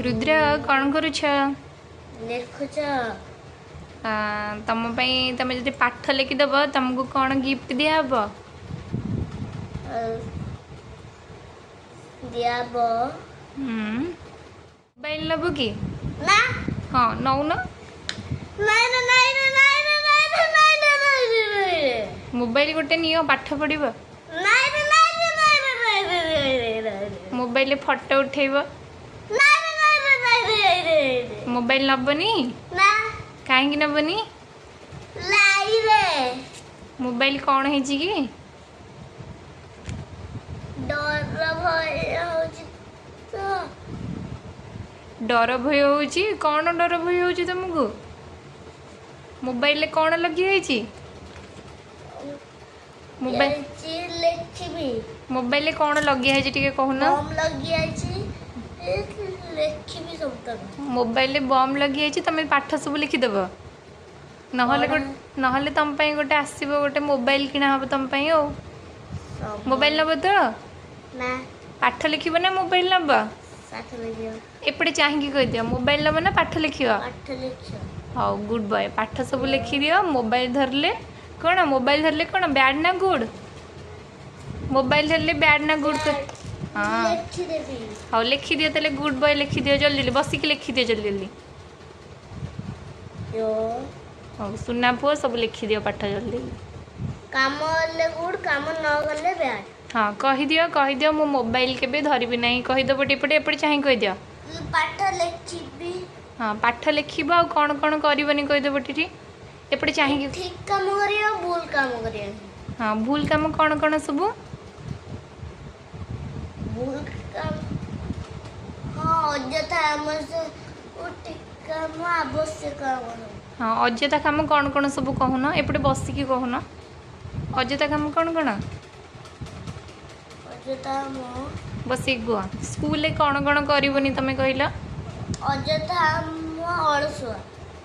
ରୁଦ୍ର କ'ଣ କରୁଛ? ଲେଖୁଛ। ତମ ପାଇଁ, ତମେ ଯଦି ପାଠ ଲେଖିଦେବ ତମକୁ କ'ଣ ଗିଫ୍ଟ ଦିଆହବ? ଦିଆହବ। ମୋବାଇଲ ନେବ କି? ନା। ହଁ, ନଉନ। ମୋବାଇଲ ଗୋଟେ ନିଅ, ପାଠ ପଢ଼ିବ, ମୋବାଇଲରେ ଫଟୋ ଉଠେଇବ। ମୋବାଇଲ ନବନି? କାହିଁକି ନବନି? ମୋବାଇଲ କ'ଣ ହେଇଛି କି? ଡର ଭୟ ହଉଛି ତ। ଡର ଭୟ ହଉଛି? କ'ଣ ଡର ଭୟ ହଉଛି ତମକୁ? ମୋବାଇଲରେ କ'ଣ ଲଗିଆ ହେଇଛି? ମୋବାଇଲ ଲେଖିବି। ମୋବାଇଲରେ କ'ଣ ଲଗିଆ ହେଇଛି ଟିକେ କହୁନ? ବମ୍ ଲଗିଆଇଛି, ଲେଖିବି ସବୁ ତକ। ମୋବାଇଲରେ ବମ୍ ଲଗିଆଇଛି, ତମେ ପାଠ ସବୁ ଲେଖିଦେବ, ନହେଲେ ଗୋଟେ, ନହେଲେ ତମ ପାଇଁ ଗୋଟେ ଆସିବ, ଗୋଟେ ମୋବାଇଲ କିଣା ହବ ତମ ପାଇଁ। ଆଉ ମୋବାଇଲ ନେବ ତ? ନା। ପାଠ ଲେଖିବ ନା ମୋବାଇଲ ନେବ? ପାଠ ଲେଖିବ। ଏପଟେ ଚାହିଁକି କହିଦିଅ, ମୋବାଇଲ ନେବ ନା ପାଠ ଲେଖିବ? ପାଠ ଲେଖିବ। ହଉ, ଗୁଡ୍ ବୟ। ପାଠ ସବୁ ଲେଖିଦିଅ। ମୋବାଇଲ ଧରିଲେ କ'ଣ? ମୋବାଇଲ ଧରିଲେ କ'ଣ, ବ୍ୟାଡ୍ ନା ଗୁଡ୍? ମୋବାଇଲ ଧରିଲେ ବ୍ୟାଡ୍ ନା ଗୁଡ୍? ହଁ। ଲେଖିଦେବି। ହଉ, ଲେଖିଦିଅ ତାହେଲେ। ଗୁଡ୍ ବୟ, ଲେଖିଦିଅ ଜଲ୍ଦି ଜଲ୍ଦି, ବସିକି ଲେଖିଦିଅ ଜଲ୍ଦି ଜଲ୍ଦି। ହଉ ସୁନା ପୁଅ, ସବୁ ଲେଖିଦିଅ ପାଠ ଜଲ୍ଦି। କାମ ହେଲେ ଗୁଡ୍, କାମ ନ କଲେ ବ୍ୟାଡ୍। ହଁ, କହିଦିଅ, କହିଦିଅ, ମୁଁ ମୋବାଇଲ କେବେ ଧରିବି ନାହିଁ କହିଦେବ। ଏପଟେ, ଏପଟେ ଚାହିଁ କହିଦିଅ। ପାଠ ଲେଖିବି। ହଁ, ପାଠ ଲେଖିବ। ଆଉ କ'ଣ କ'ଣ କରିବନି କହିଦେବ ଟିଠି, ଏପଟେ ଚାହିଁକି। ଠିକ କାମ କରିବ, ଭୁଲ କାମ କରିବ। ହଁ, ଭୁଲ କାମ କ'ଣ କ'ଣ ସବୁ? ଭୁଲ କାମ, ହଁ, ଅଯଥା ଆମ ଠିକ କାମ, ଆବଶ୍ୟକ କାମ। ହଁ, ଅଯଥା କାମ କ'ଣ କ'ଣ ସବୁ କହୁନ, ଏପଟେ ବସିକି କହୁନ। ଅଯଥା କାମ କ'ଣ କ'ଣ? ଅଯଥା କାମ। ବସିକି କୁହ। ସ୍କୁଲରେ କ'ଣ କ'ଣ କରିବନି ତମେ କହିଲ? ଅଯଥା ଆମ ଅଳସୁଆ।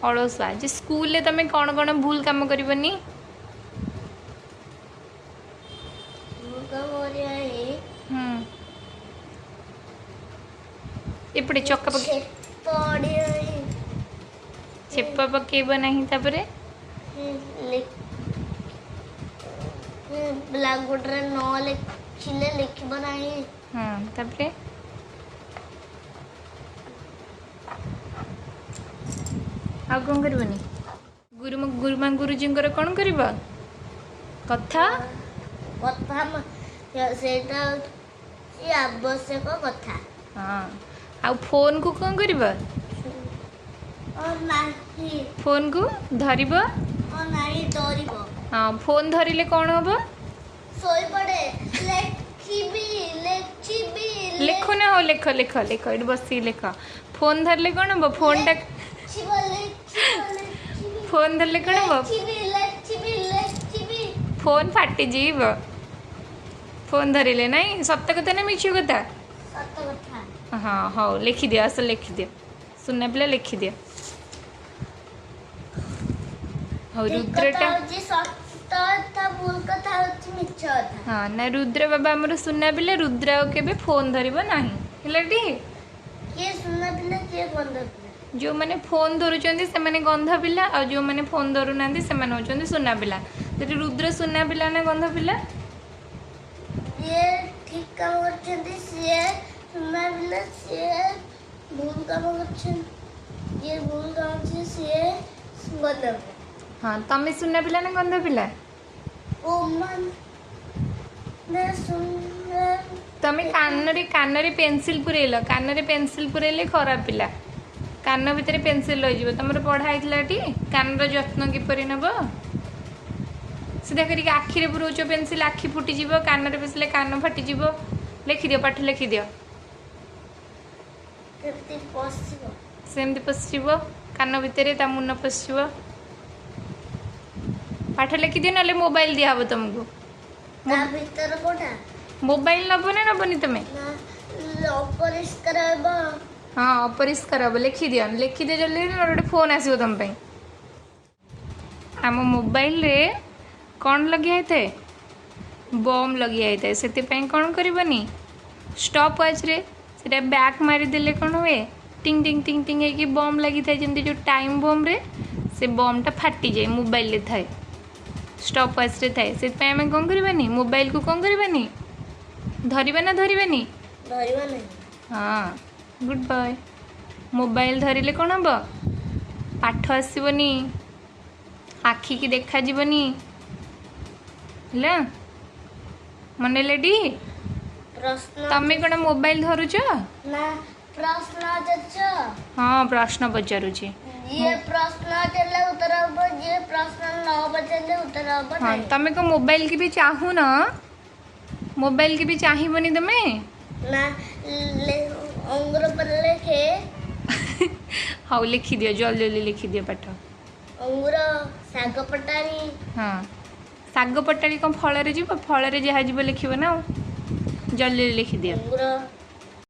ଅଳସୁଆ ଯେ, ସ୍କୁଲରେ ତମେ କ'ଣ କ'ଣ ଭୁଲ କାମ କରିବନି? ଭୁଲ କାମ କରିବା। ଏପଟେ ଚକା ପକେଇ। ଛେପ ପକେଇବ ନାହିଁ, ତାପରେ? ବ୍ଲାକ୍ ବୋର୍ଡରେ ନ ଲେଖିଲେ ଲେଖିବ ନାହିଁ। ହଁ, ତାପରେ ଆଉ କ'ଣ କରିବନି? ଗୁରୁମା, ଗୁରୁମା ଗୁରୁଜୀଙ୍କର କ'ଣ କରିବ କଥା? କଥା, ସେଇଟା ହେଉଛି ଆବଶ୍ୟକ କଥା। ହଁ, ଆଉ ଫୋନ୍କୁ କ'ଣ କରିବ? ନାହିଁ। ଫୋନ୍କୁ ଧରିବ? ନାହିଁ, ଧରିବ। ହଁ, ଫୋନ୍ ଧରିଲେ କ'ଣ ହବ? ଶୋଇପଡ଼େ। ଲେଖିବି, ଲେଖିବି। ଲେଖୁ ନା। ହଉ, ଲେଖ, ଲେଖ, ଲେଖ, ଏଠି ବସିକି ଲେଖ। ଫୋନ୍ ଧରିଲେ କ'ଣ ହବ? ଫୋନ୍ଟା, ଫୋନ୍ ଧରିଲେ କ'ଣ ହବ? ଫୋନ୍ ଫାଟିଯିବ ଫୋନ୍ ଧରିଲେ, ନାଇଁ? ସତ କଥା ନା ମିଛ କଥା? ହଁ, ହଉ, ଲେଖିଦିଅ, ଆସ ଲେଖିଦିଅ। ସୁନା ପିଲା, ଲେଖିଦିଅ। ହଉ ରୁଦ୍ରଟା। ହଁ ନା, ରୁଦ୍ର ବାବା ଆମର ସୁନା ପିଲା। ରୁଦ୍ର ଆଉ କେବେ ଫୋନ୍ ଧରିବ ନାହିଁ, ହେଲା ଟି? କିଏ ସୁନା ପିଲା, କିଏ ଗନ୍ଧ ପିଲା? ଯେଉଁମାନେ ଫୋନ୍ ଧରୁଛନ୍ତି ସେମାନେ ଗନ୍ଧ ପିଲା, ଆଉ ଯେଉଁମାନେ ଫୋନ୍ ଧରୁନାହାନ୍ତି ସେମାନେ ହେଉଛନ୍ତି ସୁନା ପିଲା। ସେଠି ରୁଦ୍ର ସୁନା ପିଲା ନା ଗନ୍ଧ ପିଲା? ଯିଏ ଠିକ କାମ କରୁଛନ୍ତି ସିଏ ସୁନା ପିଲା, ସିଏ ଭୁଲ କାମ କରୁଛନ୍ତି, ଯିଏ ଭୁଲ କାମ କରୁଛି ସିଏ ଗନ୍ଧ ପିଲା। ହଁ, ତମେ ସୁନା ପିଲା ନା ଗନ୍ଧ ପିଲା? ତମେ କାନରେ, କାନରେ ପେନସିଲ୍ ପୁରେଇଲ। କାନରେ ପେନସିଲ୍ ପୁରେଇଲେ ଖରାପ ପିଲା, କାନ ଭିତରେ ପେନସିଲ୍ ରହିଯିବ। ତମର ପଢ଼ା ହେଇଥିଲା ଟି, କାନର ଯତ୍ନ କିପରି ନେବ? ସିଧା କରିକି ଆଖିରେ ପୁରଉଛ ପେନସିଲ୍, ଆଖି ଫୁଟିଯିବ। କାନରେ ପଶିଲେ କାନ ଫାଟିଯିବ। ଲେଖିଦିଅ, ପାଠ ଲେଖିଦିଅ। ସେମିତି ପଶିଯିବ କାନ ଭିତରେ, ତା ମୁନ ପଶିଯିବ। ପାଠ ଲେଖିଦିଅ, ନହେଲେ ମୋବାଇଲ ଦିଆହବ ତମକୁ। ମୋବାଇଲ ନବ ନା ନବନି ତମେ? ଅପରିଷ୍କାର ହେବ। ହଁ, ଅପରିଷ୍କାର ହେବ। ଲେଖିଦିଅ, ଲେଖିଦିଅ ଜଲ୍ଦି, ଗୋଟେ ଫୋନ୍ ଆସିବ ତମ ପାଇଁ। ଆମ ମୋବାଇଲରେ କ'ଣ ଲଗିଆ ହେଇଥାଏ? ବମ୍ ଲଗିଆ ହେଇଥାଏ। ସେଥିପାଇଁ କ'ଣ କରିବନି? ଷ୍ଟପ୍ ୱାଚ୍ରେ ସେଇଟା ବ୍ୟାକ୍ ମାରିଦେଲେ କ'ଣ ହୁଏ? ଟିଙ୍ଗ ଟିଙ୍ଗ ଟିଙ୍ଗ ଟିଙ୍ଗ ହେଇକି ବମ୍ ଲାଗିଥାଏ, ଯେମିତି ଯେଉଁ ଟାଇମ୍ ବମ୍ରେ ସେ ବମ୍ଟା ଫାଟିଯାଏ। ମୋବାଇଲରେ ଥାଏ, ଷ୍ଟପ୍ ୱାଚ୍ରେ ଥାଏ। ସେଥିପାଇଁ ଆମେ କ'ଣ କରିବାନି? ମୋବାଇଲକୁ କ'ଣ କରିବାନି? ଧରିବା ନା ଧରିବାନି? ଧରିବା ନାହିଁ। ହଁ, ଗୁଡ୍ ବୟ। ମୋବାଇଲ ଧରିଲେ କ'ଣ ହେବ? ପାଠ ଆସିବନି, ଆଖିକି ଦେଖାଯିବନି। ହେଲା, ମନେ ଲେଡି? ପ୍ରଶ୍ନ। ତମେ କ'ଣ ମୋବାଇଲ ଧରୁଛ? ନା, ପ୍ରଶ୍ନ ପଚାରୁଛ? ହଁ, ପ୍ରଶ୍ନ ପଚାରୁଛି। ଯିଏ ପ୍ରଶ୍ନ ପଚାରିଲେ ଉତ୍ତର ହବ, ଯିଏ ପ୍ରଶ୍ନ ନ ପଚାରିଲେ ଉତ୍ତର ହବ ନାହିଁ। ତମେ କ'ଣ ମୋବାଇଲ କି ବି ଚାହୁଁନ? ମୋବାଇଲ କି ବି ଚାହିଁବନି ତମେ? ନା, ଅଙ୍ଗୁର ପରେ ଲେଖେ। ହଉ, ଲେଖିଦିଅ, ଜଲ୍ଦି ଜଲ୍ଦି ଲେଖିଦିଅ ପାଠ। ଅଙ୍ଗୁର, ଶାଗ ପଟାଳି। ହଁ, ଶାଗ ପଟାଳି କ'ଣ ଫଳରେ ଯିବ? ଫଳରେ ଯାହା ଯିବ ଲେଖିବ ନା। ଆଉ ଜଲ୍ଦି ଜଲ୍ଦି ଲେଖିଦିଅ। ଅଙ୍ଗୁର।